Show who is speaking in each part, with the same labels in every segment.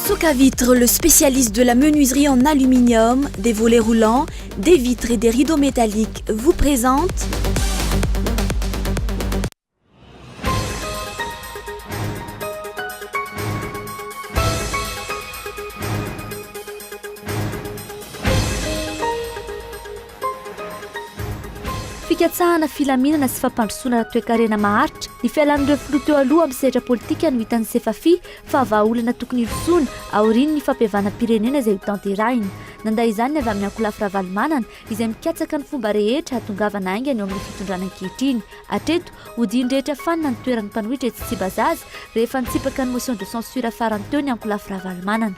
Speaker 1: Socavitre, le spécialiste de la menuiserie en aluminium, des volets roulants, des vitres et des rideaux métalliques, vous présente
Speaker 2: Fikatsahana filaminana sy fampandrosoana ara-toekarena maharitra ny fialan'ireo filoha teo aloha amin'ny sehatra politika no hitan'ny Sefafi fa vahaolana tokony hirosoana aorian'ny fampihavanam-pirenena izay hotanterahina. Nanda izany ny avy amin'ny ankolafy Ravalomanana izay mikatsaka ny fomba rehetra hahatongavana haingana eo amin'ny fitondrana ankehitriny. Hatreto, hodian'ny rehetra fanina ny toeran'ny mpanohitra etsy Tsimbazaza rehefa nitsipaka ny motion de censure farany teo ny ankolafy Ravalomanana.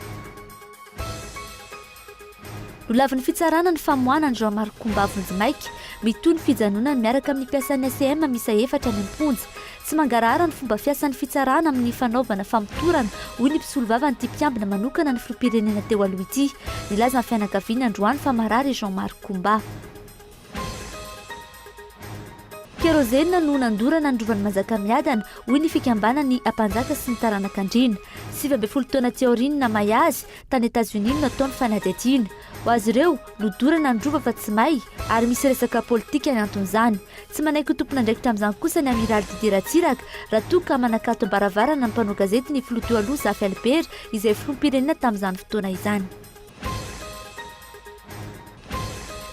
Speaker 2: Nolavin'ny fitsarana ny famoahana an'i Jean Marc Koumba vonjimaika. Mitohy ny fijanonany miaraka amin'ny mpiasan'ny ACM miisa efatra any am-ponja. Tsy mangarahara ny fomba fiasan'ny fitsarana amin'ny fanaovana famotorana, hoy ny mpisolovavan'ity mpiambina manokana ny filoham-pirenena teo aloha ity. Nilaza ny fianakaviany androany fa marary i Jean Marc Koumba. Kerozena no nandorana ny Rovan'i Manjakamiadana, hoy ny fikambanan'ny Ampanjaka sy ny taranak'Andriana. 19 taona aty aorian'ny namay azy, tany Etazonia no natao ny fanadihadiana. Ho azy ireo, nodorana ny Rova fa tsy may, ary misy resaka politika ny anton'izany. Tsy manaiky ho tompon'andraikitra amin'izany kosa ny Amiraly Didier Ratsiraka, raha toa ka manakatom-baravarana ny mpanao gazety ny filoha teo aloha Zafy Albert, izay filoham-pirenena tamin'izany fotoana izany.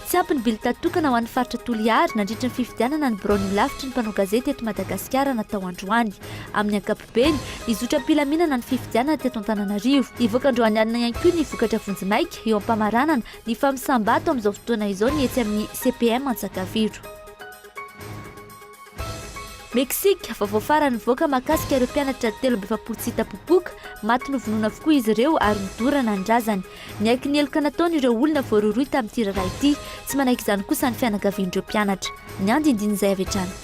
Speaker 2: Tsy ampy ny bileta tokana ho an'ny faritra Toliary nandritra ny fifidianana ny biraon'ny holafitry ny mpanao gazety eto Madagasikara natao androany. Amin'ny ankapobeny, nizotra am-pilaminana ny fifidianana teto Antananarivo. Hivoaka androany alina ihany koa ny vokatra vonjimaika eo am-pamaranana ny famisam-bato amin'izao fotoana izao ny etsy amin'ny CPM Antsakaviro. Meksika, vaovao farany nivoaka mahakasika ireo mpianatra 43 tsy hita popoka, maty novonoina avokoa izy ireo ary nodorana ny razany. Niaiky ny heloka nataony ireo olona voarohirohy tamin'ity raharaha ity. Tsy manaiky izany kosa ny fianakavian'ireo mpianatra. Ny andindinin'izay avy hatrany.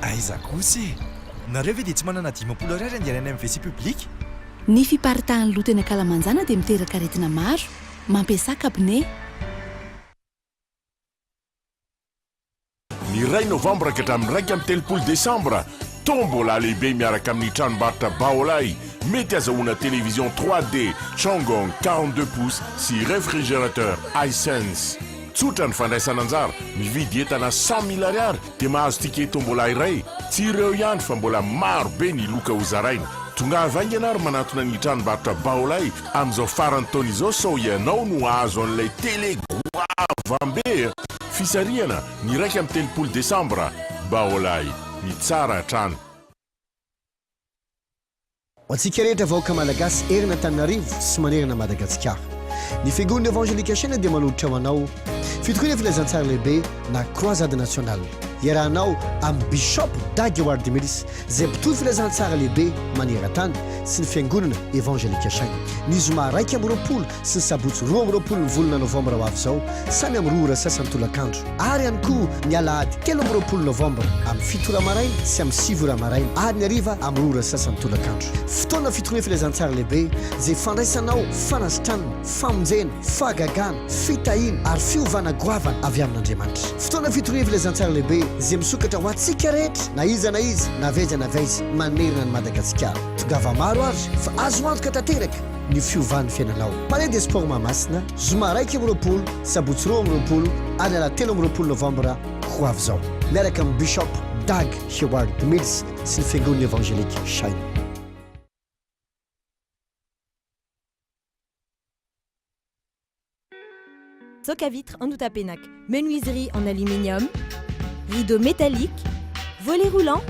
Speaker 3: Aiza kosa e! Nareo ve dia tsy manana 50 ariary andehanana any amin'ny WC public?
Speaker 4: Ny fiparitahan'ny loto eny ankalamanjana dia miteraka aretina maro. Mampiasà cabinet.
Speaker 5: Ny iray novambra ka hatramin'ny 31 desambra, tombola lehibe miaraka amin'ny tranombarotra Baolai, mety azahoana télévision 3D Changong 42 pouces sy réfrigérateur Hisense. Tsotra ny fandraisana anjara, mividy entana 100 mille ariary dia mahazo ticket tombola iray. Tsy ireo ihany fa mbola maro be ny loka hozaraina. Tongava haingana ary manantona ny tranombarotra Baolai amin'izao faran'ny taona izao sao ianao no hahazo an'ilay télé goavam-be. Fisarihana, ny 31 desambra. Baolai, ny tsara hatrany.
Speaker 6: Ho antsika rehetra vahoaka Malagasy erana Antananarivo sy manerana Madagasikara. Ny Fiangonana Evangelika Shina dia manolotra ho anao Fitoriana Filazantsara Lehibe na Croisade Nationale. Iarahanao amin'i Bishop Dag Heward Mills izay mpitory filazantsara lehibe maneran-tany sy ny Fiangonana Evangelika Shina. Ny zoma 21 sy ny sabotsy 22 ny volana novambra ho avy izao, samy amin'ny 2 ora sasany tolakandro, ary ihany koa ny alahady 23 novambra amin'ny 7 ora maraina sy amin'ny 9 ora maraina ary ny hariva amin'ny 2 ora sasany tolakandro. Fotoana fitoriana filazantsara lehibe izay fandraisanao fanasitranana, famonjena, fahagagana, fitahiana ary fiovana goavana avy amin'Andriamanitra. Fotoana fitoriana filazantsara lehibe izay misokatra ho antsika rehetra na iza na iza na avy aiza na avy aiza manerana an'i Madagasikara. Tongava maro ary fa azo antoka tanteraka ny fiovan'ny fiainanao. Palais des Sports Mahamasina, zoma 21, sabotsy 22 ary alahady 23 novambra ho avy izao. Miaraka amin'i Bishop Dag Heward Mills sy ny Fiangonana Evangelique Shine.
Speaker 7: Soc à vitre Andoutapenac, menuiserie en aluminium, rideaux métalliques, volets roulants,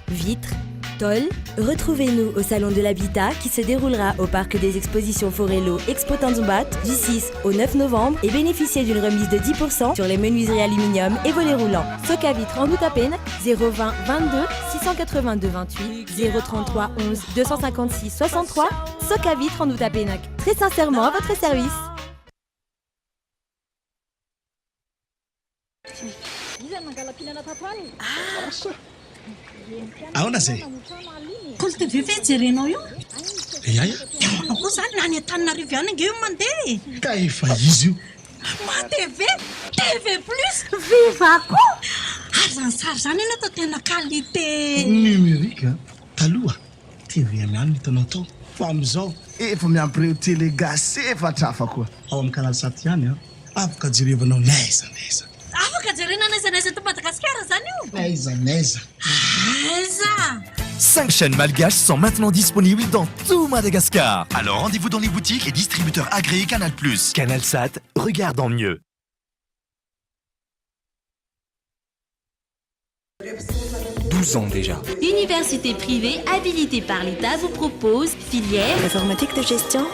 Speaker 7: vitres. tôle. Retrouvez-nous au Salon de l'Habitat qui se déroulera au Parc des Expositions Forello Expo Tanjombato du 6 au 9 novembre et bénéficiez d'une remise de 10% sur les menuiseries aluminium et volets roulants. Socavitre Andohatapenaka 020 22 682 28 033 11 256 63 Socavitre Andohatapenaka. Très sincèrement à votre service.
Speaker 8: Ahoana zay?
Speaker 9: Kolo TV ve jerenao io?
Speaker 8: Ia ia.
Speaker 9: Dia ahoana koa zany na any Antananarivo ihany ange io mandeha e!
Speaker 8: Ka efa izy io.
Speaker 9: Ma TV, TV plus, viva koa! Ary zany sary zany anie atao tena qualité.
Speaker 8: Numérique an! Taloha tvm ihany no hitanao tao fa amin'izao efa miampy ireo télé gasy efatra hafa koa. Ao amin'ny canal sat ihany an! Afaka jerevanao n'aiza n'aiza.
Speaker 9: Afaka jerena n'aiza n'aiza eto Madagasikara zany io?
Speaker 8: N'aiza n'aiza.
Speaker 9: Aiza!
Speaker 3: 5 chaînes malgaches sont maintenant disponibles dans tout Madagascar. Alors rendez-vous dans les boutiques et distributeurs agréés Canal+. Canal Sat, regarde en mieux.
Speaker 10: 12 ans déjà.
Speaker 2: Université privée habilitée par l'État vous propose filière
Speaker 11: Informatique de gestion,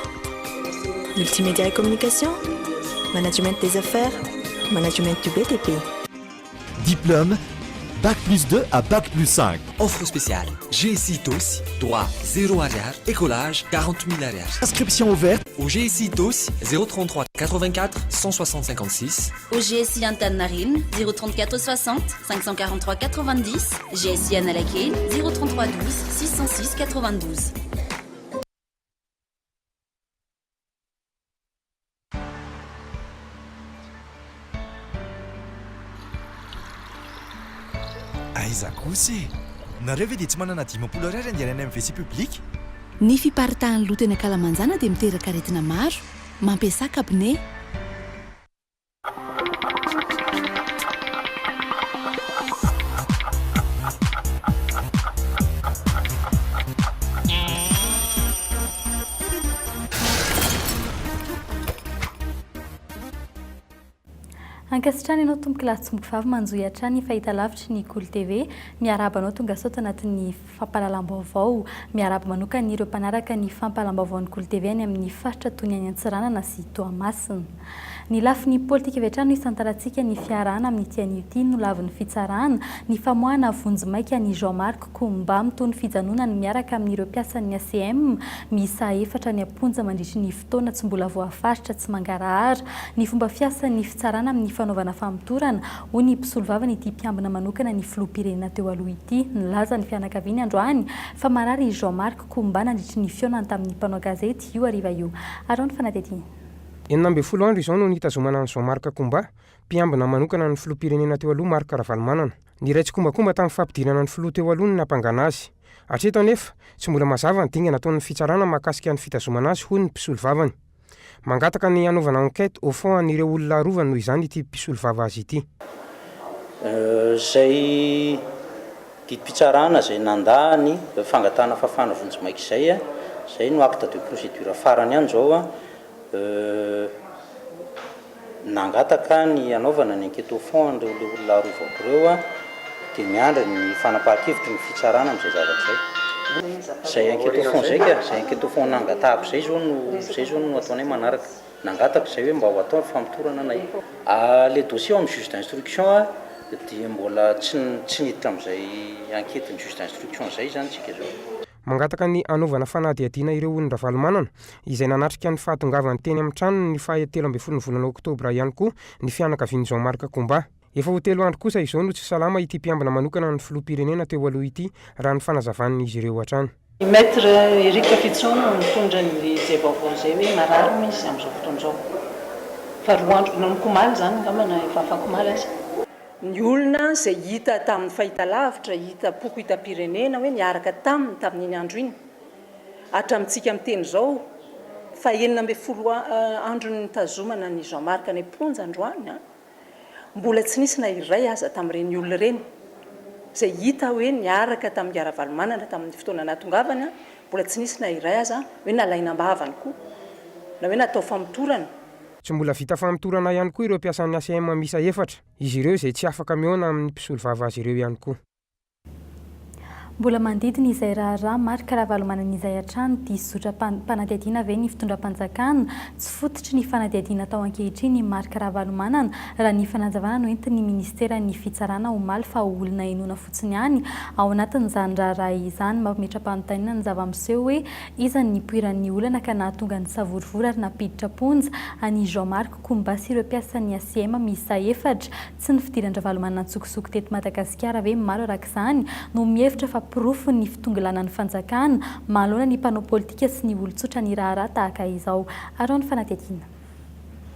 Speaker 11: multimédia et communication, management des affaires, management du BTP.
Speaker 3: Diplôme Bac plus 2 à Bac plus 5.
Speaker 10: Offre spéciale GSI Itaosy, droit 0 ariary, écolage 40 000 ariary.
Speaker 3: Inscription ouverte
Speaker 10: au GSI Itaosy 033 84 160 56.
Speaker 12: Au GSI Antaninarenina 034 60 543 90, GSI Analakely 033 12 606 92.
Speaker 3: Aiza kosa e! Nareo ve dia tsy manana 50 ariary andehanana amin'ny WC public?
Speaker 4: Ny fiparitahan'ny loto eny ankalamanjana dia miteraka aretina maro. Mampiasà cabinet.
Speaker 13: Ankasitrahana ianao tompoko lahy tompoko vavy manjohy hatrany ny fahitalavitry ny Kolo TV. Miarahaba anao tonga soa ato anatin'ny fampahalalam-baovao. Miarahaba manokana ireo mpanaraka ny fampahalalam-baovaon'ny Kolo TV any amin'ny faritra toy ny any Antsiranana sy Toamasina. Ny lafiny politika avy hatrany no isantarantsika ny fiarahana amin'ity anio ity. Nolavin'ny fitsarana ny famoahana vonjimaika an'i Jean Marc Koumba mitohy ny fijanonany miaraka amin'ireo mpiasan'ny ACM miisa efatra any am-ponja mandritry ny fotoana tsy mbola voafaritra tsy mangarahara ny fomba fiasan'ny fitsarana amin'ny fanaovana famotorana, hoy ny mpisolovavan'ity ity mpiambina manokana ny filoham-pirenena teo aloha ity. Nilaza ny fianakaviany androany fa marary i Jean Marc Koumba nandritry ny fihaonany tamin'ny mpanao gazety io hariva io. Araho ny fanadihadiana.
Speaker 14: 16 andro izao no nitazomana an'i Jean Marc Koumba, mpiambina manokana ny filoham-pirenena teo aloha Marc Ravalomanana. Niray tsikombakomba tamin'ny fampidirana ny filoha teo aloha ny nampangana azy. Hatreto anefa, tsy mbola mazava ny dingana ataon'ny fitsarana mahakasika ny fitazomana azy hoy ny mpisolovavany. Mangataka ny hanaovana enquête au fond an'ireo olona arovany noho izany ity mpisolovava azy ity.
Speaker 15: Izay didim-pitsarana izay nandà ny fangatahana fahafahana vonjimaika izay, izay no acte de procédure farany ihany izao. Nangataka ny hanaovana ny enquête au fond an'ireo le olona arovako ireo aho dia miandry ny fanapahan-kevitry ny fitsarana amin'izay zavatra izay. Izay enquête au fond izay ka, izay enquête au fond nangatahako izay izao no izay izao no ataonay manaraka. Nangataka izay hoe mba ho atao ny famotorana anay. Le dossier ao amin'ny juge d'instruction dia mbola tsy tsy niditra amin'izay enquête-n'ny juge d'instruction izay izany isika izao.
Speaker 14: Mangataka ny hanaovana fanadihadiana ireo olon-dRavalomanana, izay nanatrika ny fahatongavany teny amin'ny tranony ny faha 13 ny volana oktobra ihany koa ny fianakavian'i Jean Marc Koumba. Efa ho telo andro kosa izao no tsy salama ity mpiambina manokana ny filoham-pirenena teo aloha ity, raha ny fanazavan'izy ireo hatrany.
Speaker 16: I Maître Eric Fitson no nitondra an'izay vaovao izay hoe marary hono izy amin'izao fotoana izao. Fa roa andro, nanomboka omaly izany angamba na efa afakomaly aza. Ny olona izay hita tamin'ny fahitalavitra, hita poko hitam-pirenena hoe niaraka taminy tamin'iny andro iny, hatramintsika miteny izao, faha 16 andron'ny nitazomana an'i Jean Marc any am-ponja androany, mbola tsy nisy na iray aza tamin'ireny olona ireny izay hita hoe niaraka tamin'i Ravalomanana tamin'ny fotoana nahatongavany, mbola tsy nisy na iray aza hoe nalaina am-bavany koa, na hoe natao famotorana.
Speaker 14: Tsy mbola vita famotorana ihany koa ireo mpiasan'ny ACM miisa efatra. Izy ireo izay tsy afaka mihaona amin'ny mpisolovava azy ireo ihany koa.
Speaker 13: Mbola manodidina izay raharaha Marc Ravalomanana izay hatrany, diso zotram-panadihadiana ve ny fitondram-panjakana? Tsy fototry ny fanadihadiana atao ankehitriny i Marc Ravalomanana, raha ny fanazavana noentin'ny minisiteran'ny Fitsarana omaly fa olona henoina fotsiny ihany ao anatin'izany raharaha izany. Mampametra-panontaniana ny zava-miseho hoe iza no nipoiran'ny olana ka nahatonga ny savorovoro ary nampiditra am-ponja an'i Jean Marc Koumba sy ireo mpiasan'ny ACM miisa efatra. Tsy ny fidiran-dRavalomanana an-tsokosoko teto Madagasikara ve maro araka izany no mihevitra fa porofon'ny fitongilanan'ny fanjakana manoloana ny mpanao politika sy ny olon-tsotra ny raharaha tahaka izao? Araho ny fanadihadiana.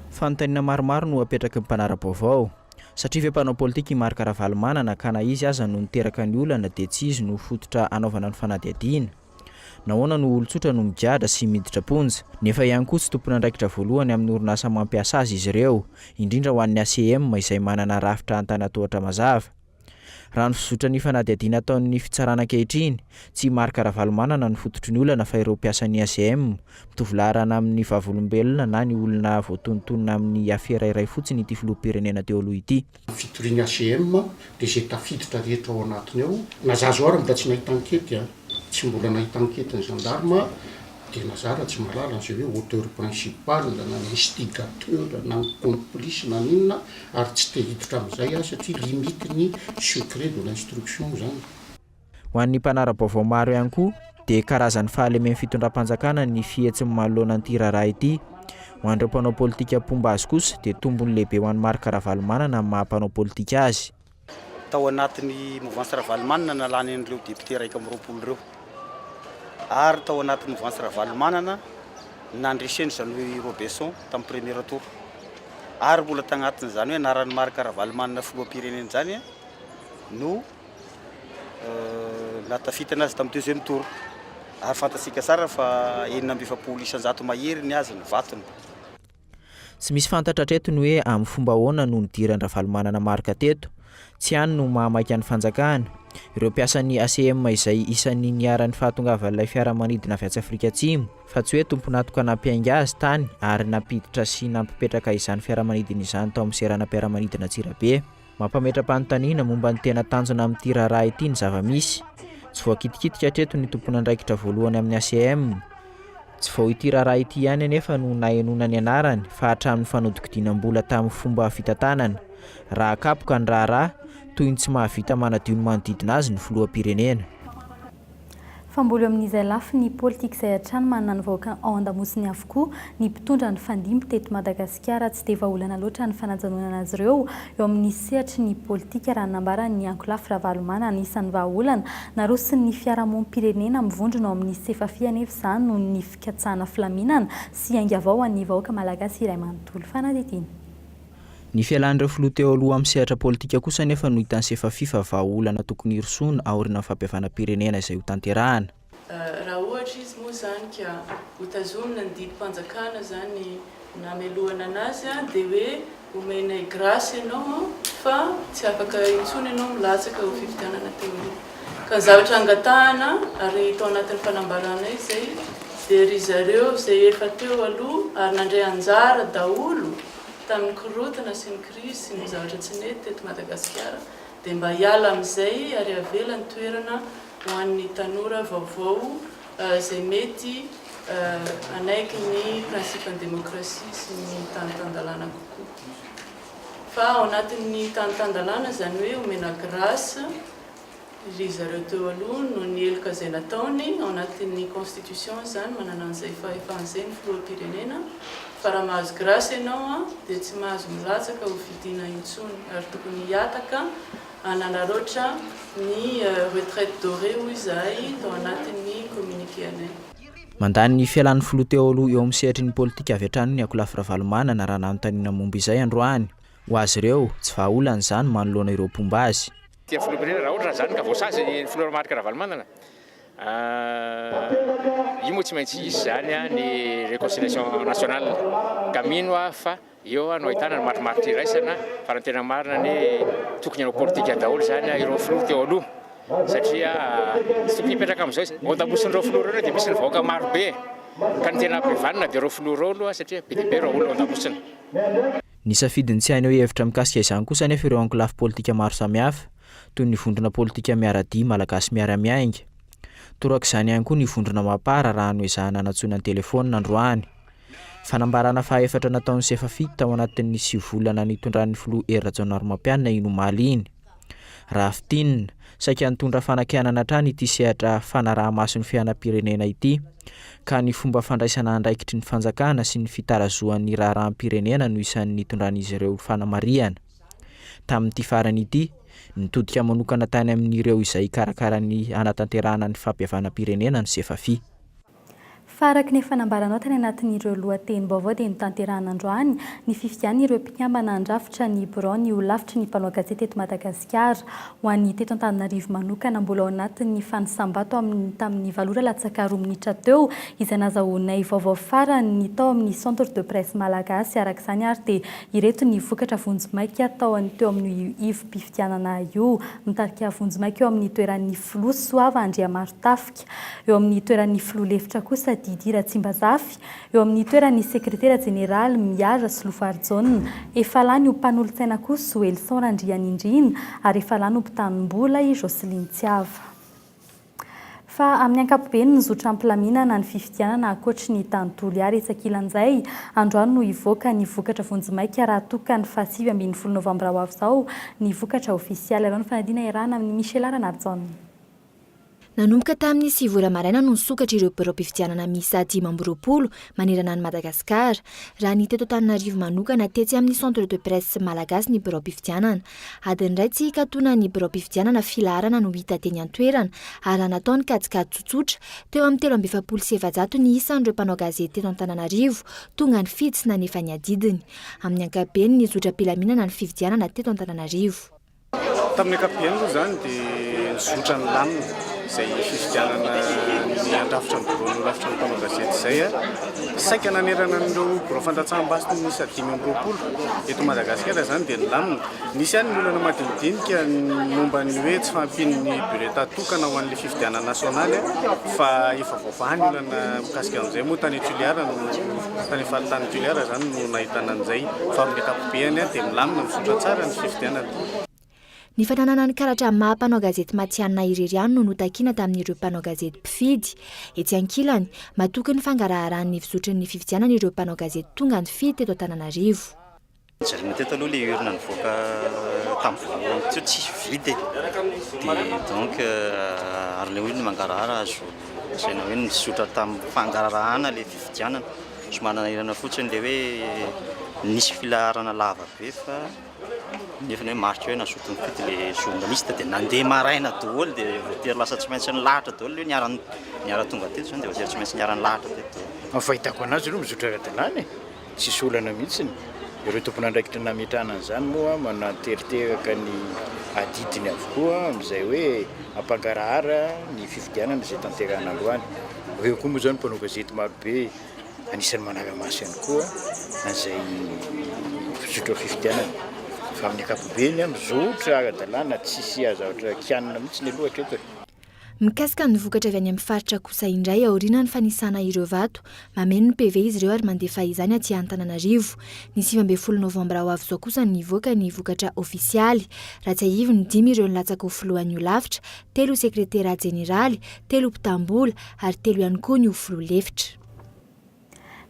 Speaker 17: Fanontaniana maromaro no apetraky ny mpanara-baovao. Satria ve mpanao politika i Marc Ravalomanana ka na izy aza no niteraka ny olana dia tsy izy no fototra hanaovana ny fanadihadiana? Nahoana no olon-tsotra no migadra sy miditra am-ponja, nefa ihany koa tsy tompon'andraikitra voalohany amin'ny orinasa mampiasa azy izy ireo, indrindra ho an'ny ACM izay manana rafitra antanatohatra mazava? Raha ny fizotran'ny fanadihadiana ataon'ny fitsarana ankehitriny, tsy i Marc Ravalomanana no fototry ny olana fa ireo mpiasan'ny ACM, mitovy laharana amin'ny vavolombelona na ny olona voatonontonona amin'ny afera iray fotsiny ity filoham-pirenena teo aloha ity.
Speaker 18: Ny fitorian'ny HCM dia izay tafiditra rehetra ao anatiny ao, na za zao ary mbola tsy nahita ankety an, tsy mbola nahita ankety ny gendarme dia na za raha tsy mahalala an'izay hoe auteur principal na ny instigateur na ny complice na ny inona ary tsy te hiditra amin'izay aho satria limite ny secret de l'instruction zany.
Speaker 17: Ho an'ny mpanara-baovao maro ihany koa dia karazan'ny fahalemen'ny fitondram-panjakana ny fihetsiny manoloana an'ity raharaha ity. Ho an'ireo mpanao politika mpomba azy kosa dia tombony lehibe ho an'i Marc Ravalomanana amin'ny maha mpanao politika azy.
Speaker 19: Tao anatin'ny mouvance Ravalomanana nalany an'ireo député 21 ireo ary tao anatin'ny mouvance Ravalomanana nandreseny Jean-Louis Robinson tamin'ny premier tour ary mbola tagnatin'izany hoe anaran'i Marc Ravalomanana filoham-pirenena izany no Nahatafitana azy tamin'ny deuxième tour. Ary fantatsika tsara fa 46% mahery ny azy ny vatony.
Speaker 17: Tsy misy fantatra hatreto ny hoe amin'ny fomba ahoana no nidiran-dRavalomanana Marc teto. Tsy any no mahamaika ny fanjakana. Ireo mpiasan'ny ACM izay isan'ny niharan'ny fahatongavan'ilay fiaramanidina avy atsy Afrika Atsimo, fa tsy hoe tompon'antoka nampiainga azy tany ary nampiditra sy nampipetraka izany fiaramanidina izany tao amin'ny seranam-piaramanidina Antsirabe. Mampametra-panontaniana momba ny tena tanjona amin'ity raharaha ity ny zava-misy. Tsy voakitikitika hatreto ny tompon'andraikitra voalohany amin'ny ACM. Tsy vao ity raharaha ity ihany anefa no nahenoana ny anarany fa hatramin'ny fanodinkodinam-bola tamin'ny fomba fitantanana. Raha akapoka ny raharaha, toy ny tsy mahavita manadio ny manodidina azy ny filoham-pirenena.
Speaker 13: Fa mbola eo amin'izay lafiny politika izay hatrany manana ny vahoaka ao an-damosiny avokoa ny mpitondra nifandimby teto Madagasikara. Tsy dia vahaolana loatra ny fanajanonana azy ireo eo amin'ny sehatry ny politika raha ny nambaran'ny ankolafy Ravalomanana. Anisan'ny vahaolana naroson'ny fiarahamonim-pirenena mivondrona ao amin'ny Sefafi anefa izany noho ny fikatsahana filaminana sy ainga vao ho an'ny vahoaka malagasy iray manontolo. Fanadihadiana.
Speaker 17: Ny fialan'ireo filoha teo aloha amin'ny sehatra politika kosa anefa no hitan'ny Sefafi fa vahaolana tokony hirosoana aorian'ny fampihavanam-pirenena izay hotanterahana.
Speaker 20: Raha ohatra izy moa izany ka hotazomina ny didim-panjakana izany namelohana anazy dia hoe omenay grâce ianao fa tsy afaka intsony ianao milatsaka ho fifidianana teo aloha. Ka ny zavatra angatahana ary tao anatin'ny fanambaranay izay dia ry zareo izay efa teo aloha ary nandray anjara daholo tamin'ny korontana sy ny krizy sy ny zavatra tsy nety teto Madagasikara dia mba hiala amin'izay ary avela ny toerana ho an'ny tanora vaovao izay mety hanaiky ny principe-n'ny demokrasia sy ny tany tan-dalàna kokoa. Fa ao anatin'ny tany tan-dalàna izany hoe omena grâce ry zareo teo aloha noho ny heloka izay nataony, ao anatin'ny constitution izany manana an'izay fahefana izay ny filoham-pirenena, fa raha mahazo grâce ianao dia tsy mahazo milatsaka ho fidiana intsony ary tokony hihataka hanararaotra ny retraite dorée hoy izahay tao anatin'ny communiqué anay.
Speaker 17: Mandany ny fialan'ny filoha teo aloha eo amin'ny sehatry ny politika avy hatrany ny ankolafy Ravalomanana raha nanontaniana momba izay androany. Ho azy ireo, tsy vahaolana izany manoloana ireo mpomba azy.
Speaker 21: Tia filoham-pirenena raha ohatra izany ka voasazy ny filoha Marc Ravalomanana io moa tsy maintsy hisy izany ny réconciliation nationale ka mino aho fa eo no ahitana ny marimaritra iraisana fa raha ny tena marina anie tokony hanao politika daholo izany ireo filoha teo aloha satria tsy tokony hipetraka amin'izao izy. Ao an-damosin'ireo filoha ireo dia misy ny vahoaka maro be ka ny tena ampihavanina dia ireo filoha ireo aloha satria be dia be ireo olona ao an-damosina.
Speaker 17: Nisafidy ny tsy haneho hevitra mikasika izany kosa anefa ireo ankolafy politika maro samihafa. toy ny vondrona politika Miara-dia Malagasy Miara-Miainga. Torak'izany ihany koa ny vondrona Mapar raha noezahana nantsoina an-telefaonina androany. Fanambarana fahaefatra nataon'ny Sefafi tao anatin'ny sivy volana nitondran'ny filoha Hery Rajaonarimampianina iny omaly iny. Raha fintinina, saika nitondra fanakianana hatrany ity sehatra fanaraha-maso ny fiainam-pirenena ity, ka ny fomba fandraisana andraikitry ny fanjakana sy ny fitarazohan'ny raharaham-pirenena no isan'ny nitondran'izy ireo fanamarihana. Tamin'ity farany ity, nitodika manokana tany amin'ireo izay hikarakara ny hanatanterahana ny fampihavanam-pirenena ny Sefafi.
Speaker 13: Fa araka ny efa nambaranao tany anatin'ireo lohatenim-baovao dia notanterahana androany ny fifidian'ireo mpikambana handrafitra ny biraon'ny holafitry ny mpanao gazety eto Madagasikara. Ho an'ny teto Antananarivo manokana, mbola ao anatin'ny fanisam-bato amin'ny tamin'ny valo ora latsaka roa minitra teo izay nazahoanay vaovao farany ny tao amin'ny Centre de Presse Malagasy. Araka izany ary dia ireto ny vokatra vonjimaika tao teo amin'io ivom-pifidianana io. Mitarika vonjimaika eo amin'ny toeran'ny filoha Soava Andriamarotafika. Eo amin'ny toeran'ny filoha lefitra kosa Didy Ratsimbazafy, eo amin'ny toeran'ny sekretera jeneraly Miary Rasolofoarijaona. Efa lany ho mpanolotsaina koa Zoelison Randrianindrina ary efa lany ho mpitanim-bola i Jocelyne Tsiava. Fa amin'ny ankapobeny nizotra am-pilaminana ny fifidianana ankoatry ny tany Toliara. Etsy ankilan'izay, androany no hivoaka ny vokatra vonjimaika raha toa ka ny faha 19 novambra ho avy izao ny vokatra ofisialy. Alao ny fanadihana iarahana amin'i Michela Ranarijaona.
Speaker 1: Nanomboka tamin'ny sivy ora maraina no nisokatra ireo biraom-pifidianana miisa 25 manerana an'i Madagasikara. Raha ny teto Antananarivo manokana, tetsy amin'ny Centre de Presse Malagasy ny biraom-pifidianana. Adiny iray tsy hikatonan'ny biraom-pifidianana filaharana no hita teny an-toerana, ary raha natao ny kajikajy tsotsotra, teo amin'ny 443 ny isan'ireo mpanao gazety teto Antananarivo tonga nifidy sy nanefa ny adidiny. Amin'ny ankapobeny, nizotra am-pilaminana ny fifidianana teto Antananarivo.
Speaker 22: Tamin'ny ankapobeny aloha izany dia nizotra ny lamina izay fifidianana ny handrafitra ny biraon'ny holafitry ny mpanao gazety izay. Saika nanerana an'ireo birao fandatsaham-bato miisa 25 eto Madagasikara izany dia nilamina. Nisy ihany ny olana madinidinika momba ny hoe tsy fahampian'ny bulletin tokana ho an'ilay fifidianana nasionaly fa efa voavaha ny olana mikasika an'izay moa tany Toliara no tany amin'ny faritanin'i Toliara izany no nahitana an'izay fa amin'ny ankapobeny dia milamina mizotra tsara ny fifidianana.
Speaker 1: Ny fananana ny karatra maha mpanao gazety matihanina irery ihany no notakiana tamin'ireo mpanao gazety mpifidy. Etsy ankilany, matoky ny fangaraharan'ny fizotry ny fifidianana ireo mpanao gazety tonga nifidy teto Antananarivo.
Speaker 23: Jerena teto aloha ilay urne nivoaka tamin'ny voalohany teo tsisy vide e! Dia donc ary ilay urne mangarahara azo lazaina hoe nizotra tamin'ny fangaraharahana ilay fifidianana. Somary nanahirana fotsiny ilay hoe nisy filaharana lava be fa nefa ny hoe marika hoe nazoto nifidy ilay journaliste dia nandeha maraina daholo dia voatery lasa tsy maintsy nilahatra daholo ilay hoe niara niara-tonga teto izany dia voatery tsy maintsy niara-nilahatra teto daholo.
Speaker 24: Ny fahitako anazy aloha mizotra ara-dalàna e! Tsisy olana mihitsiny. Ireo tompon'andraikitra nametrahana an'izany moa manateriteraka ny adidiny avokoa amin'izay hoe hampangarahara ny fifidianana izay tanterahina androany. Ireo koa moa izany mpanao gazety marobe anisan'ny manara-maso ihany koa an'izay fizotra fifidianana. Fa amin'ny ankapobeny, mizotra ara-dalàna, tsisy zavatra kianina mihitsiny aloha hatreto e.
Speaker 1: Mikasika ny vokatra avy any amin'ny faritra kosa indray, aoriana ny fanisana ireo vato, mameno ny PV izy ireo ary mandefa izany aty Antananarivo. Ny 19 novambra ho avy izao kosa no hivoaka ny vokatra ofisialy. Raha tsiahivina, dimy ireo nilatsaka ho filohan'ny holafitra, telo ho sekretera jeneraly, telo ho mpitam-bola ary telo ihany koa ny ho filoha lefitra.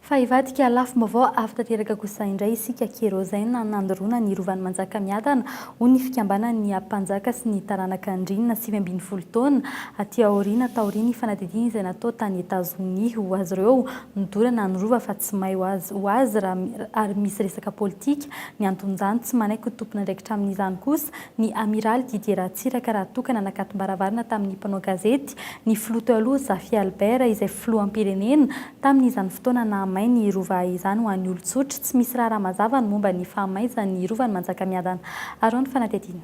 Speaker 13: Fa hivadika lafim-baovao avy tanteraka kosa indray isika Kérosène nandoroana ny Rovan'i Manjakamiadana, hoy ny fikambanan'ny Ampanjaka sy ny taranaka Andriana 19 taona aty aoriana taorian'ny fanadihadiana izay natao tany Etazonia ho azy ireo nodorana ny Rova fa tsy may ho azy ho azy raha ary misy resaka politika ny anton'izany tsy manaiky ho tompon'andraikitra amin'izany kosa ny Amiraly Didier Ratsiraka raha toa ka nanakatom-baravarana tamin'ny mpanao gazety ny filoha teo aloha Zafy Albert izay filoham-pirenena tamin'izany fotoana nahamay ny Rova izany ho an'ny olon-tsotra. Tsy misy raharaha mazava ny momba ny fahamaizan'ny Rovan'i Manjakamiadana. Araho ny fanadihadiana.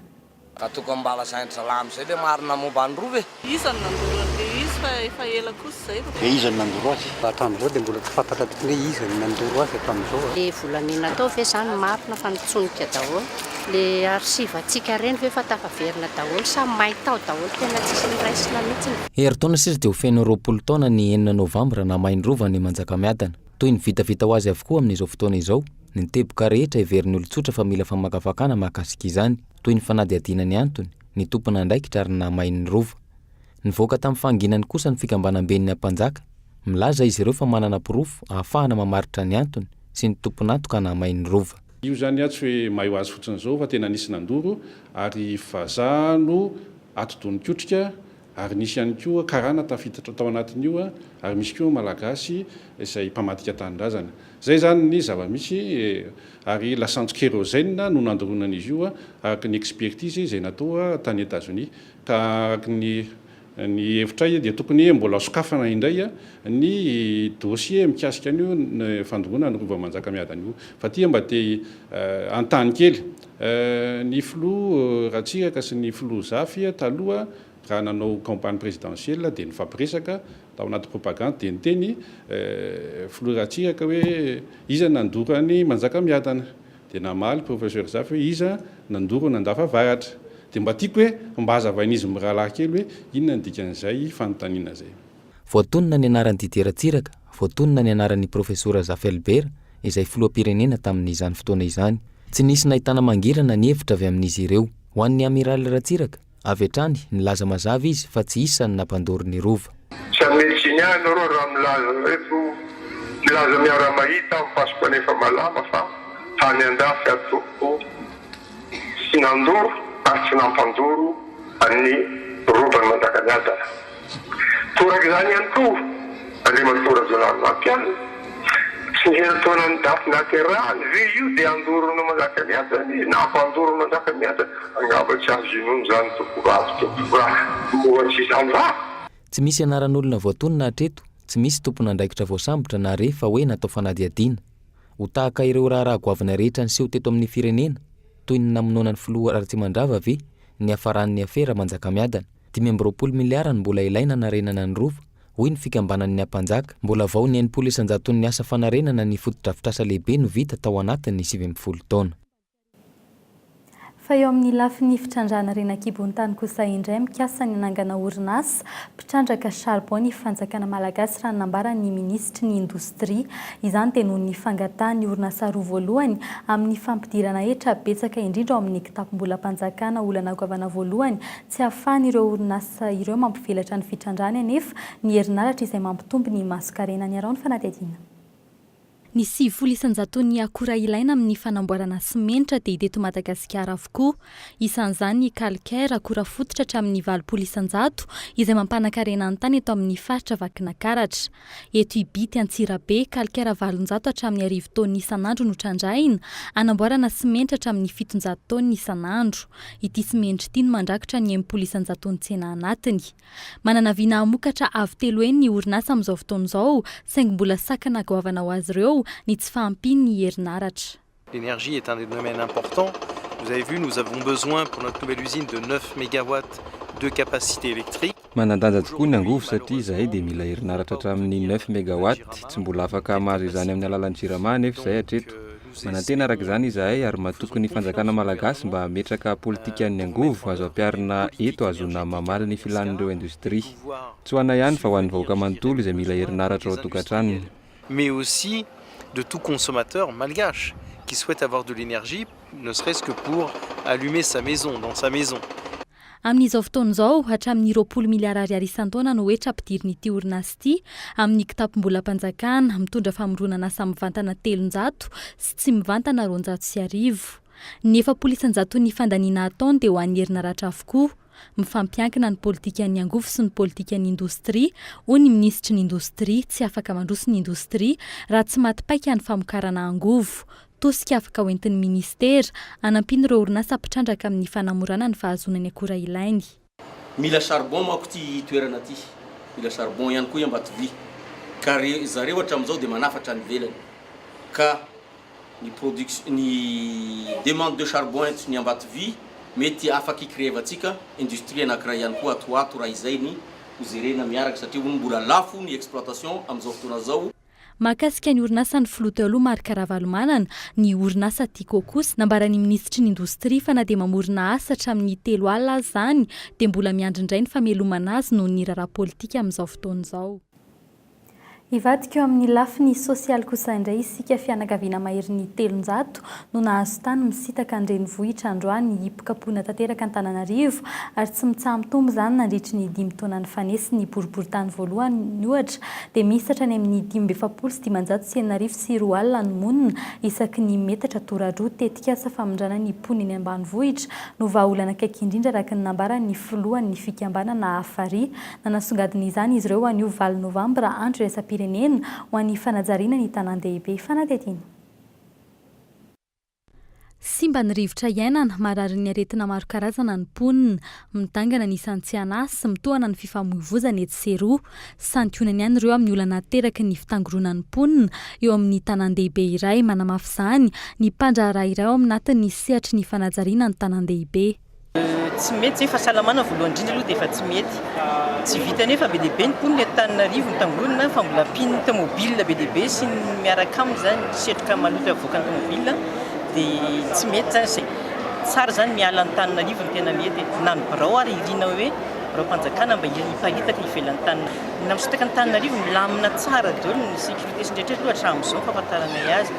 Speaker 25: Ka tokony mba lazain-dry zalahy amin'izay le marina momba ny rova e!
Speaker 20: Iza no nandoro an'le izy fa efa ela kosa izay vao.
Speaker 19: Hoe iza no nandoro azy? Hatramin'izao dia mbola tsy fantatra tokoa hoe iza no nandoro azy hatramin'izao a.
Speaker 26: Le volamena tao ve zany marina fa nitsonika daholo? Le archive antsika reny ve fa tafaverina daholo sa may tao daholo tena tsisy noraisina mihitsiny?
Speaker 27: Herintaona sisa dia ho feno 20 taona ny enina novambra nahamay ny Rovan'i Manjakamiadana. Toy ny vitavita ho azy avokoa amin'izao fotoana izao ny teboka rehetra heverin'ny olon-tsotra fa mila famakafakana mahakasika izany, toy ny fanadihadiana ny antony, ny tompon'andraikitra ary nahamay ny Rova. Nivoaka tamin'ny fahanginany kosa ny fikambanamben'ny Ampanjaka. Milaza izy ireo fa manana porofo ahafahana mamaritra ny antony sy ny tompon'antoka nahamay ny Rova.
Speaker 2: Io zany tsy hoe may ho azy fotsiny izao fa tena nisy nandoro ary vazaha no atidoha nikotrika ary nisy ihany koa karana tafiditra tao anatin'io ary misy koa malagasy izay mpamadika tanindrazana. Izay izany ny zava-misy ary lasantsy kérosène no nandoroana an'izy io araka ny expertise izay natao tany Etazonia. Ka araka ny ny hevitray dia tokony mbola sokafana indray ny dossier mikasika an'io fandoroana ny Rova Manjakamiadana io. Fa aty mba te hanontany kely, ny filoha Ratsiraka sy ny filoha Zafy taloha raha nanao campagne présidentielle dia nifampiresaka tao anaty propagande dia niteny filoha Ratsiraka hoe iza nandoro an'i Manjakamiadana? Dia namaly Professeur Zafy hoe iza nandoro an'Andafavaratra? Dia mba tiako hoe mba hazavain'izy mirahalahy kely hoe inona ny dikan'izay fanontaniana izay.
Speaker 27: Voatonona ny anaran'i Didier Ratsiraka, voatonona ny anaran'ny Profesora Zafy Albert, izay filoham-pirenena tamin'izany fotoana izany. Tsy nisy nahitana mangirana ny hevitra avy amin'izy ireo. Ho an'ny Amiraly Ratsiraka, Avy hatrany, nilaza mazava izy fa tsy isan'ny nampandoro ny Rova.
Speaker 5: Tsy hanome tsiny ahy ianareo raha milaza ireto milaza miara-mahita aho mipasoka nefa malama fa tany andafy aho tompoko tsy nandoro ary tsy nampandoro an'ny Rovan'i Manjakamiadana. Toraka izany ihany koa Andriamatoa Rajaonarimampianina, tsy ny herintaonan'ny daty nahaterahany ve io dia handoro an'i Manjakamiadana izy na hampandoro an'i Manjakamiadana? Angamba tsy azo inoana izany tompovavy tompokolahy, moa tsy izany va?
Speaker 27: Tsy misy anaran'olona voatonona hatreto, tsy misy tompon'andraikitra voasambotra na re fa hoe natao fanadihadiana. Ho tahaka ireo raharaha goavana rehetra niseho teto amin'ny firenena, toy ny namonoana ny filoha Ratsimandrava ve niafaran'ny afera Manjakamiadana? 25 miliara no mbola ilaina hanarenana ny Rova, hoy ny fikambanan'ny Ampanjaka. Mbola vao ny 60 isan-jaton'ny asa fanarenana ny fotodrafitrasa lehibe no vita tao anatin'ny 19 taona.
Speaker 13: Fa eo amin'ny lafiny fitrandrahana harena an-kibon'ny tany kosa indray, mikasa ny hanangana orinasa mpitrandraka charbon ny fanjakana malagasy raha ny nambaran'ny minisitry ny indostria. Izany dia noho ny fangatahan'ny orinasa roa voalohany amin'ny fampidirana hetra betsaka indrindra ao amin'ny kitapom-bolam-panjakana. Olana goavana voalohany Tsy ahafahan'ireo orinasa ireo mampivelatra ny fitrandrahany anefa ny herinaratra izay mampitombo ny masonkarena. Niaraho ny fanadihadiana. Ny 90 isan-jaton'ny akora ilaina amin'ny fanamboarana simenitra dia hita eto Madagasikara avokoa. Isan'izany ny calcaire, akora fototra hatramin'ny 80 isan-jato, izay mampanan-karena ny tany eto amin'ny faritra Vakinakaratra. Eto Ibity Antsirabe, calcaire 800 hatramin'ny 1000 taonina isan'andro no trandrahina, anamboarana simenitra hatramin'ny 700 taonina isan'andro. Ity simenitra ity no mandrakotra ny 60 isan-jaton'ny tsena anatiny. Manana vina hamokatra avo telo heny ny orinasa amin'izao fotoana izao, saingy mbola sakana goavana ho azy ireo ny tsy fahampian'ny herinaratra.
Speaker 6: L'énergie est un des domaines importants. Vous avez vu, nous avons besoin pour notre nouvelle usine de 9 mégawatts de capacité électrique.
Speaker 7: Manan-danja tokoa ny angovo satria izahay dia mila herinaratra hatramin'ny neuf mégawatts. Tsy mbola afaka mahazo izany amin'ny alalan'ny Jirama anefa izahay hatreto. Manantena araka izany izahay ary matoky ny fanjakana malagasy mba hametraka politikan'ny angovo azo ampiharina eto ahazoana mamaly ny filan'ireo indostria. Tsy ho anay ihany fa ho an'ny vahoaka manontolo izay mila herinaratra ao an-tokantranony.
Speaker 6: Mais aussi de tout consommateur malgache qui souhaite avoir de l'énergie ne serait-ce que pour allumer sa maison, dans sa maison.
Speaker 13: Amin'izao fotoana izao, hatramin'ny 20 miliara ariary isan-taona no hetra ampidirin'ity orinasa ity amin'ny kitapom-bolam-panjakana, mitondra famoronana asa mivantana 300 sy tsy mivantana 1200. Ny 40 isan-jaton'ny fandaniana ataony dia ho an'ny herinaratra avokoa. Mifampiankina ny politikan'ny angovo sy ny politikan'ny indostria, hoy ny minisitry ny indostria, tsy afaka mandroso ny indostria raha tsy maty paika ny famokarana angovo. Tosika afaka hoentin'ny minisitera, hanampiana ireo orinasa mpitrandraka amin'ny fanamorana ny fahazoana ny akora ilainy.
Speaker 8: Mila charbon manko ity toerana ity, mila charbon ihany koa i Ambatovy, ka re zareo hatramin'izao dia manafatra any ivelany, ka ny production ny demande de charbon eto ny Ambatovy mety afaka hi-creer-vantsika industrie anankiray ihany koa ato ho ato raha izay ny ho jerena miaraka satria hono mbola lafo ny exploitation amin'izao fotoana izao.
Speaker 13: Mahakasika ny orinasan'ny filoha teo aloha Marc Ravalomanana, ny orinasa Tiko kosa, nambaran'ny minisitry ny indostria fa na dia mamorona asa hatramin'ny telo alina aza izany dia mbola miandry indray ny famelomana azy noho ny raharaha politika amin'izao fotoana izao. Hivadika eo amin'ny lafiny sosialy kosa indray isika, fianakaviana maherin'ny 300 no nahazo tany misitaka an-drenivohitra androany hipokapohina tanteraka Antananarivo ary tsy mitsaha-mitombo izany nandritry ny dimy taona nifanesy ny boriborintany voalohany ohatra dia miisa hatrany amin'ny 6545 ny monina isaky ny metatra toradroa tetikasa famindrana ny mponina eny ambanivohitra no vahaolana akaiky indrindra araka ny nambaran'ny filohan'ny fikambanana Hafari Nanasongadina izany izy ireo anio valo novambra, andro iraisam-pirenena ho an'ny fanajariana ny tanàn-dehibe. Fanadihadiana. Simba ny rivotra iainana, mararin'ny aretina maro karazana ny mponina, midangana ny isan'ny tsy an'asa, mitohana ny fifamoivozana etsy sy eroa. Santionany ihany ireo amin'ny olana ateraky ny fitangoronan'ny mponina eo amin'ny tanàn-dehibe iray. Manamafy izany ny mpandraharaha iray ao aminatin'ny sehatry ny fanajariana ny tanàn-dehibe.
Speaker 3: Tsy mety zay, fahasalamana voalohany indrindra aloha dia efa tsy mety. Tsy vitan'ny hoe fa be dia be ny mponina eto Antananarivo mitangorona fa mbola ampian'ny tomobile be dia be sy ny miaraka aminy izany, ny setroka maloto avoakan'ny tomobile dia tsy mety izany izay. Tsara izany miala an'Antananarivo no tena mety e. Na ny birao ary irina hoe biraom-panjakana mba hiparitaka ivelan'Antananarivo. Na misintaka an'Antananarivo milamina tsara daholo ny sécurité sy ny rehetra aloha hatramin'izao ny fahafantaranay azy.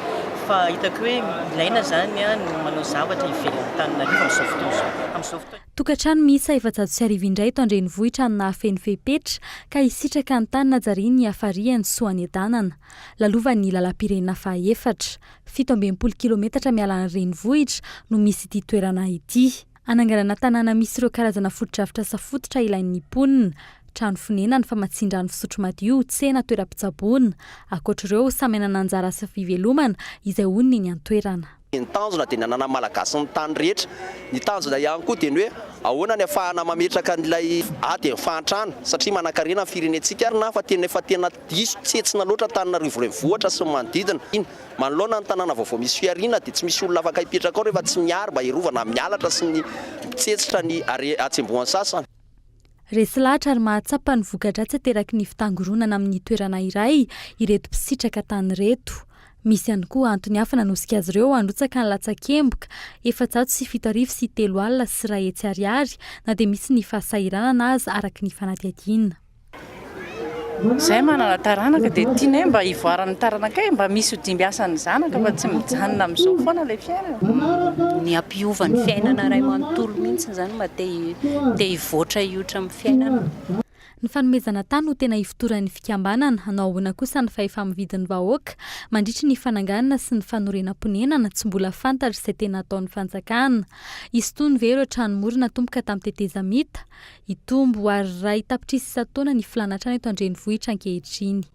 Speaker 3: Fa hitako hoe ilaina izany ny manao zavatra ivelan'ny Antananarivo amin'izao fotoana izao. Amin'izao fotoana.
Speaker 13: Tokantrano miisa 400 indray eto an-drenivohitra no nahafeno fepetra ka hisitraka ny tany najarian'ny Hafarian'i Soaniedanana. Lalovan'ny lalam-pirenena fahaefatra, 67 kilometatra miala ny renivohitra no misy ity toerana ity. Hananganana tanàna misy ireo karazana fotodrafitrasa fototra ilain'ny mponina, trano fonenana, famatsian-drano fisotro madio, tsena, toeram-pitsaboana. Ankoatra ireo, samy hanana anjara asa fivelomana izay honina eny an-toerana.
Speaker 4: Ny tanjona dia ny hananan'ny Malagasy ny tany rehetra. Ny tanjona ihany koa dia ny hoe ahoana ny ahafahana mametraka an'ilay ady amin'ny fahantrana satria manankarena ny firenentsika ary na fa tena efa tena diso tsetsina loatra Antananarivo renivohitra sy ny manodidina. Manoloana ny tanàna vaovao misy fihariana dia tsy misy olona afaka hipetraka ao rehefa tsy miaro mba hiarovana amin'ny halatra sy ny mitsetsitra ny hatsembohan'ny sasany.
Speaker 13: Resy lahatra ary mahatsapa ny voka-dratsy ateraky ny fitangoronana amin'ny toerana iray ireto mpisitraka tany ireto. Misy ihany koa antony hafa nanosika azy ireo handrotsaka ny latsakemboka, 10407 ariary, na dia misy ny fahasahiranana aza araka ny fanadihadiana.
Speaker 9: Izay manana taranaka dia tianay mba hivoaran'ny taranakay, mba misy ho dimbiasan'ny zanaka fa tsy mijanona amin'izao foana ilay fiainana.
Speaker 10: Ny hampiova ny fiainana iray manontolo mihitsy izany mba te te hivoatra hiotra amin'ny fiainana.
Speaker 13: Ny fanomezana tany no tena ifotoran'ny fikambanana, hanao ahoana kosa ny fahefa-mividin'ny vahoaka mandritry ny fananganana sy ny fanorenam-ponenana, tsy mbola fantatra izay tena ataon'ny fanjakana. Hisy tony ve ireo trano mora natomboka tamin'ny tetezamita? Hitombo ho ary iray tapitrisa isan-taona ny filàna trano eto an-drenivohitra ankehitriny.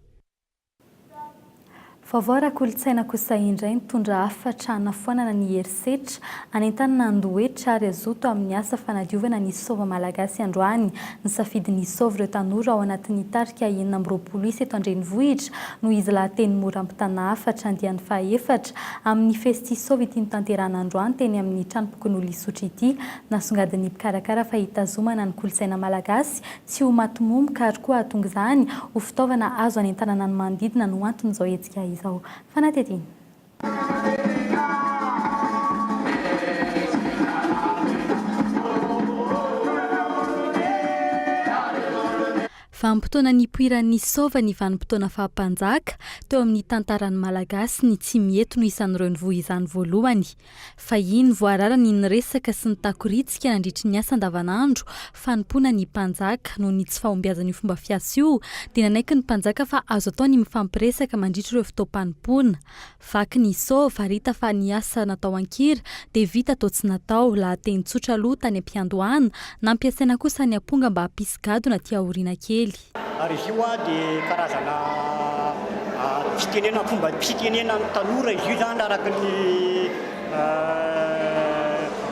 Speaker 13: Vaovao ara-kolontsaina kosa indray nitondra hafatra hanafoanana ny herisetra, hanentanana handoa hetra ary hazoto amin'ny asa fanadiovana ny sôva malagasy androany. Nisafidy ny sôva ireo tanora ao anatin'ny tarika 26 isa eto an-drenivohitra noho izy lahateny mora ampitana hafatra andiany fahaefatra amin'ny Festisôva ity notanterahana androany teny amin'ny tranompokonolona Isotry ity. Nasongadin'ny mpikarakara fa hitazomana ny kolontsaina malagasy tsy ho maty momoka ary koa hahatonga izany ho fitaovana azo hanentanana ny manodidina no anton'izao hetsika izao. Fanadihadiana. Vanim-potoana nipoiran'ny sôva ny vanim-potoana faha-mpanjaka teo amin'ny tantaran'ny Malagasy, ny Tsimihety no isan'ireo nivoy izany voalohany. Fahiny, voarara ny niresaka sy nitakoritsika nandritry ny asa andavanandro fanompoana ny mpanjaka. Noho ny tsy fahombiazan'io fomba fiasa io, dia nanaiky ny mpanjaka fa azo atao ny mifampiresaka mandritra ireo fotoam-panompoana. Vaky ny sôva, ary hita fa ny asa natao an-kira dia vita toa tsy natao. Lahateny tsotra aloha tany am-piandohana, nampiasaina kosa ny amponga mba hampisy gadona aty aoriana kely.
Speaker 11: Ary izy io dia karazana fitenenana, fomba fitenenan'ny tanora izy io izany araka ny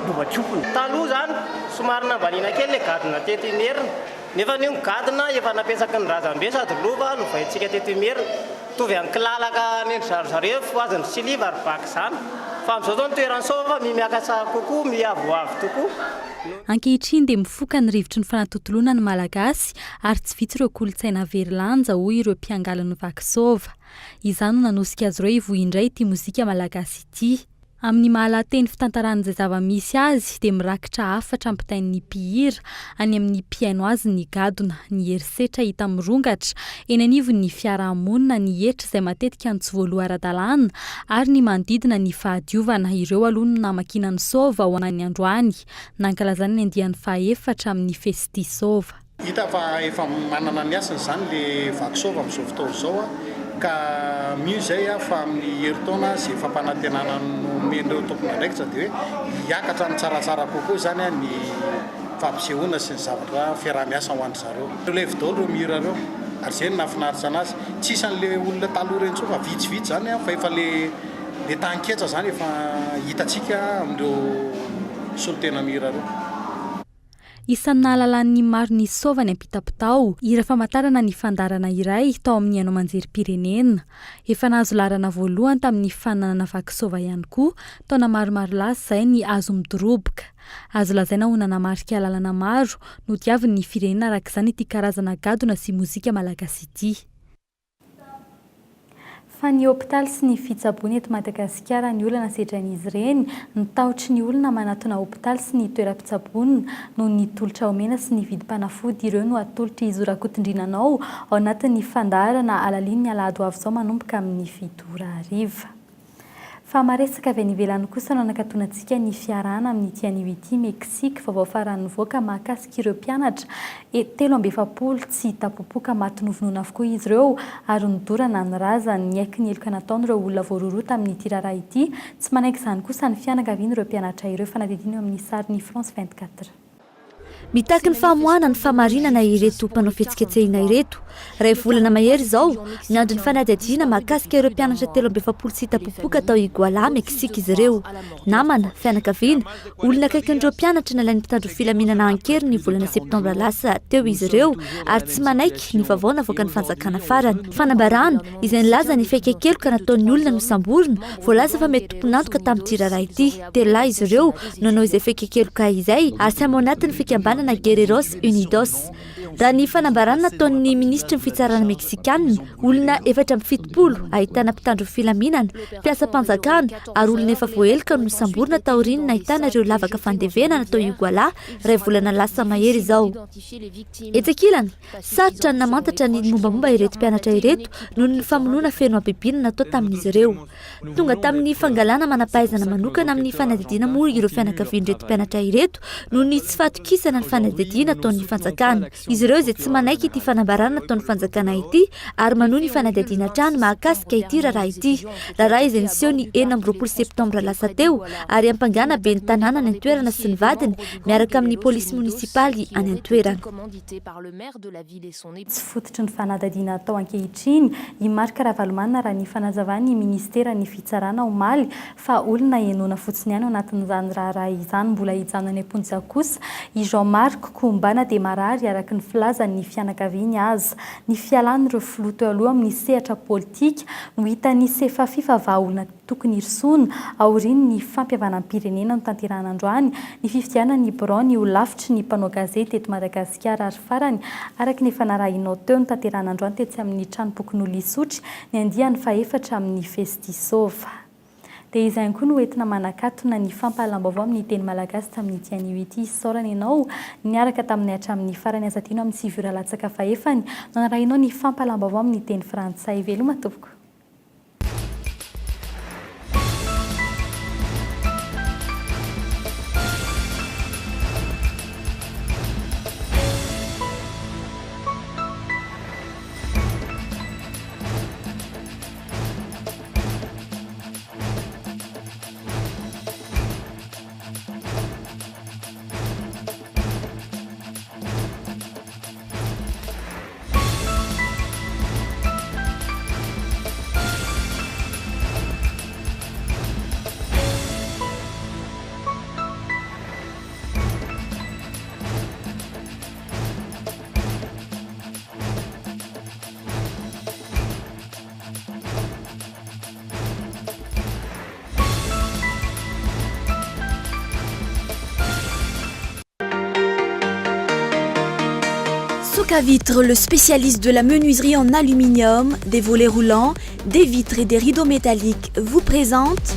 Speaker 11: lovantsofina.
Speaker 12: Taloha izany somary nambaniana kely ilay gadona teto Imerina, nefa io ny gadona efa napetraky ny razambe sady lova lovaintsika teto Imerina. Mitovy amin'ny kilalaka nendry zareo fohaziny siliva ary vaky izany. Fa amin'izao izao ny toeran'ny sôva fa miha miakatra kokoa, miha avoavo tokoa.
Speaker 13: Ankehitriny dia mifoka ny rivotry ny fanatontoloana ny Malagasy ary tsy vitsy ireo kolontsaina very lanja hoy ireo mpiangaly ny vaky sôva. Izany no nanosika azy ireo hivoy indray ity mozika malagasy ity. Amin'ny maha lahateny fitantarana izay zava-misy azy dia mirakitra hafatra ampitain'ny mpihira any amin'ny mpihaino azy ny gadona, ny herisetra hita mirongatra eny anivon'ny fiarahamonina, ny hetra izay matetika no tsy voaloa ara-dalàna ary ny manodidina ny fahadiovana. Ireo aloha no namakiana ny Sôva ho an'ny androany, nankalazana ny andiany fahaefatra amin'ny Festisôva.
Speaker 14: Hita fa efa manana ny hasiny izany le vaky sôva amin'izao fotoana izao ka mino izay aho fa amin'ny herintaona izay fampanantenana nomen'ireo tompon'andraikitra dia hoe hiakatra amin'ny tsaratsara kokoa izany ny fampisehoana sy ny zavatra fiaraha-miasa ho an-dry zareo. Relève daholo ireo mihira ireo ary izay no nahafinaritra anazy. Tsy isan'le olona taloha ireny intsony fa vitsivitsy izany fa efa le le taninketsa izany efa hitantsika amin'ireo solontena mihira ireo.
Speaker 13: Isan'ny nahalalan'ny maro ny sôva ny ampitapitao, hira famantarana ny fandaharana iray tao amin'ny haino aman-jerim-pirenena. Efa nahazo laharana voalohany tamin'ny fananana vaky sôva ihany koa, taona maromaro lasa izay ny hazo midoroboka. Azo lazaina ho nanamarika lalana maro nodiavin'ny firenena araka izany ity karazana gadona sy mozika malagasy ity. Fa ny hopitaly sy ny fitsaboana eto Madagasikara ny olana sedrain'izy ireny, ny tahotry ny olona manatona hopitaly sy ny toeram-pitsaboana noho ny tolotra omena sy ny vidim-panafody ireo no atolotr'i Zo Rakotondriana anao ao anatin'ny fandaharana Alalino ny alahady ho avy izao manomboka amin'ny 7 ora hariva. Fa maresaka avy any ivelany kosa no anakatonantsika ny fiarahana amin'ity anio ity, Mexique, vaovao farany nivoaka mahakasika ireo mpianatra 43 tsy hita popoka maty novonoina avokoa izy ireo ary nodorana ny razany. Niaiky ny heloka nataony ireo olona voarohirohy tamin'ity raharaha ity. Tsy manaiky izany kosa ny fianakavian'ireo mpianatra ireo. Fanadihadiana eo amin'ny sarin'ny France 24.
Speaker 15: Mitaky ny famoahana ny fahamarinana ireto mpanao fihetsiketsehina ireto. Iray volana mahery izao, miandry ny fanadihadiana mahakasika ireo mpianatra 43 tsy hita popoka tao Iguala, Meksika izy ireo. Namana, fianakaviana, olona akaikin'ireo mpianatra nalain'ny mpitandro filaminana an-keriny ny volana septambra lasa teo izy ireo ary tsy manaiky ny vaovao navoakan'ny fanjakana farany. Fanambarana izay nilaza ny fiaiken-keloka nataon'ny olona nosamborina, voalaza fa mety tompon'antoka tamin'ity raharaha ity. Telo lahy izy ireo nanao izay fekekeloka izay ary samy ao anatin'ny fikambanana Guerreros Unidos. Raha ny fanambarana nataon'ny minisitry ny fitsarana Meksikana, olona 74 ahitana mpitandro filaminana, mpiasam-panjakana ary olona efa voaheloka no nosamborina taorian'ny nahitana ireo lavaka fandevenana tao Iguala iray volana lasa mahery izao. Etsy ankilany, sarotra ny namantatra ny mombamomba ireto mpianatra ireto noho ny famonoana feno habibiana natao tamin'izy ireo. Tonga tamin'ny fangalana manam-pahaizana manokana amin'ny fanadihadiana moa ireo fianakavian'ireto mpianatra ireto noho ny tsy fahatokisana ny fanadihadiana ataon'ny fanjakana. Izy ireo izay tsy manaiky ity fanambarana ataon'ny fanjakana ity ary manohy ny fanadihadiana hatrany mahakasika ity raharaha ity. Raharaha izay niseho ny 26 septambra lasa teo ary ampangana ben'ny tanàna any an-toerana sy ny vadiny miaraka amin'ny polisy monisipaly any an-toerana.
Speaker 13: Tsy fototry ny fanadihadiana atao ankehitriny i Marc Ravalomanana raha ny fanazavan'ny minisiteran'ny Fitsarana omaly fa olona henoina fotsiny ihany ao anatin'izany raharaha izany. Mbola hijanona any am-ponja kosa i Jean Marc Koumba na dia marary araka ny filazan'ny fianakaviany aza. Ny fialan'ireo filoha teo aloha amin'ny sehatra politika no hitan'ny Sefafi fa vahaolana Tokony hirosoana, aorian'ny fampihavanam-pirenena notanterahana androany, ny fifidianana ny birao ny holafitry ny mpanao gazety eto Madagasikara ary farany, araka ny efa narahinao teo, notanterahana androany tetsy amin'ny tranompokonolona Isotry ny andiany fahefatra amin'ny Festisôva. Dia izay ihany koa no entina manakatona ny fampahalam-baovao amin'ny teny malagasy tamin'ity anio ity. Isaorana ianao niaraka taminay hatramin'ny farany. Aza adino amin'ny 9 ora latsaka fahefany no anarahinao ny fampahalam-baovao amin'ny teny frantsay. Veloma tompoko.
Speaker 16: Socavitre, le spécialiste de la menuiserie en aluminium, des volets roulants, des vitres et des rideaux métalliques, vous présente...